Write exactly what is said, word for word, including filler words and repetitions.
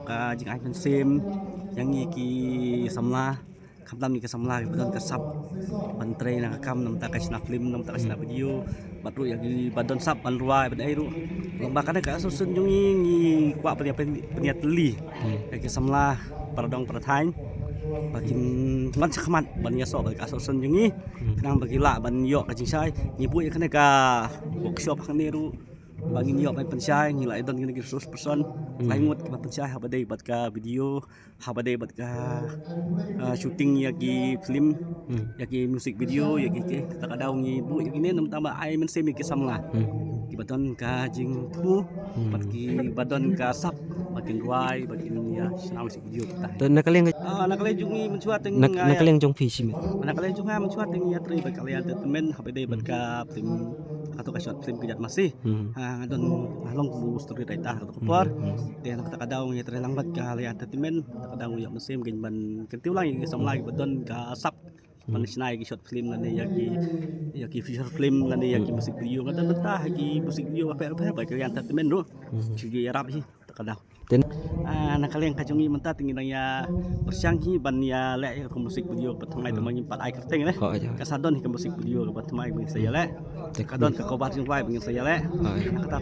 Ka jingai mynsiem ïa ngi ki samla, khamtam ngi ki samla kiba don ka sap ban trei na ka kam, namar ka shna film, namar ka shna video, bad ruh ïa kiba don sap ban rwai ban ei ruh. Lada kane ka association jong ngi, ngi kwah pynïa pynïatylli ïa ki samla para dong para thaiñ ba kin wan shakhmat ban ïasoh bad ka association jong ngi, khnang ba ki lah ban ïoh ka jingshai. Ngi buh ïa kane ka workshop hangne ruh ba ngin ïoh ban pynshai, ngi la don kine ki resource person lai ngut kiba pynshai haba dei bad ka video, haba dei bad ka, ah, shooting ïa ki film, ïa ki music video, ïa ki, ki kata ka daw ngi buh ïa kine namar ba ai mynsiem ïa ki samla kiba don ka jingthmu bad kiba don ka sap ba kin rwai, ba kin ïa shna music video kita. To na ka liang ka, ah, na ka liang jong ngi mynshuwa teng, na, ah, na ka liang jong phi shi met. Na ka liang jong nga mynshuwa teng ïa trei bad ka Lian Entertainment haba dei bad ka film, kato ka short film Ka Jait Masi. Ha, nga don, nga long kum u story writer kato ka por. Te na kata ka daw ngi trei lang bad ka Lian Entertainment, kata ka daw ngi ïoh mynsiem kein ban kyntiew lang ïa ki samla kiba don ka sap ban shna ïa ki short film lane ïa ki, ïa ki feature film lane ïa ki music video. Nga don bynta ha ki music video bapher bapher bad ka Lian Entertainment ruh. Shu ïarap hi kata ka daw. Ten. Ah, na ka liang ka jong ngi mynta te ngi dang ïa pyrshang hi ban ïa leh ïa ka music video ba thymmai, thymmai ngim pat ai kyrteng leh. Ka sa don hi ka music video ba thymmai ba ngin sa ïa leh. Ka don ka cover jingkwai ba ngin sa ïa leh. Kata